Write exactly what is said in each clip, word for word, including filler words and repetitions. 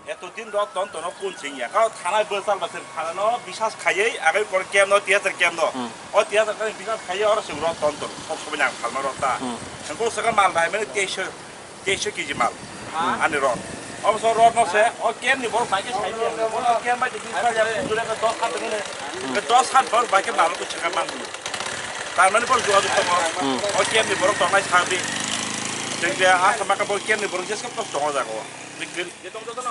Eto din rok ton tono kun sing ya. Kau thana bwsal basir thana no bisas khayai agai kor kem no tiater kem no. Hmm. O tiater kan bisas khayai oro sing rok ton ton. Sok sobi nang thalma rok ta. Hmm. Engko saka mal dai mene teisho, teisho kg mal. Hmm. Ani rok. Om so rok no se o kem ni bor bai ke sai ya. O kem bai di bisas ya dure ka dos hat ne. Ka dos hat bor bai ke mal ko chaka man. Tar mane bor jua jua ko. Hmm. O kem ni borok tongnai sabi. Jeng je asa maka bor kem ni borok jeska tos tongo jago.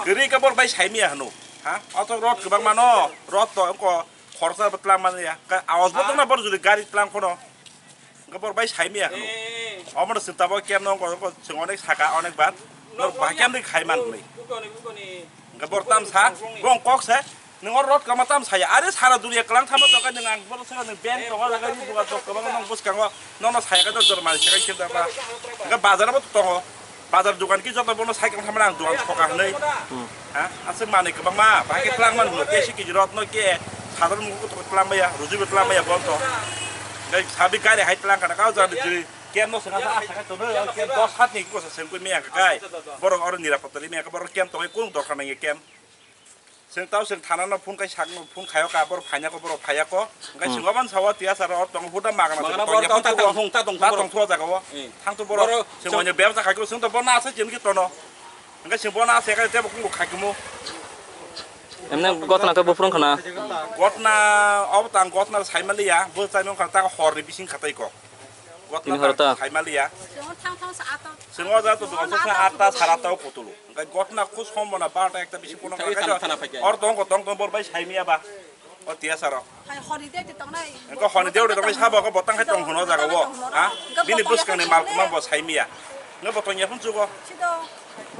Giri ka bor bai sai miya hano. Ha? Oto rot kwbang mano, rot to ko khorsa bo tlang man ya. Ka awas bo tongna bor jodi gari tlang khono. Ka bor bai sai miya hano. Omo no sinta bo kem no ko ko sing onek saka onek bar. Nor ba kem ri khai man ni. Ka bor tam sa, bong kok sa. Nung o rot kama tam saya. Are sara dunia kelang sama to ka nung ang bor sa nung ben to ka gari buka to ka bang nung bus kang o. Nono saya ka jor mal saya ka kim da ba. Ka bazar bo to tongo. Bazar dukan ki joto bono cycle thamra ang dukan thoka hwnwi. Hmm. Ha? Aswk manwi kwbangma, bahai khe twlang man hwno, ke si kiji rotno ke, sadar mung kutuk twlang maya, ruju bo twlang maya bon to. Ngai sabi gari hai twlang kana kau jani jiri, kem no sengasa asa kai tono, kem dos hat ni kusa sengkui maya kai. Borok oro nirapota ri maya, borok kem tongai kung dorkar nang kem. Chwng tao chwng thana no phone kai sak no phone khayo ka borok phaina ko borok phaya ko. Hwnkhe Hmm. chwng oban sawa tiya sara or tong huda magana Magana tong borok ya tong phone ta tugo. Tong thung, ta tong Ta thung tong borok. Thua jaga o. Eh. Thang tu borok. Borok Chwng chwng- wanya bebsa khai ko chwng to bona ase chwng ki tono. Hwnkhe chwng bona ase khai tebo kung khai kumo. Emne gotna khe buphuru khna. Gotna obo tang gotna sai maliya bo chai mong kha ta hor ni bising khatai ko. Gotna Tini hor ta. Sai maliya. Chwng thang thang sa ato. Chwng o ja to dol sa atta sara ta kutulu. Hwnkhe gotna khu sombona barta ekta bisi kono Thai kha thana, thana phai khe. Or tong ko tong tong bor bai sai miya ba. O tiya saro. Hai honi de de tongnai. Engko honi de de tongnai sabo ko botang khai tong hono jaga wo. Ha? Bini buskang ni mal kumang bo sai miya. Nge botong ya phun chugo. Sido.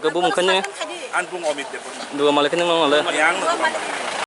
Ke bu mungkhan ni? An bung omit de phun. Dua malik ni mang le. Yang. Dua malik ni.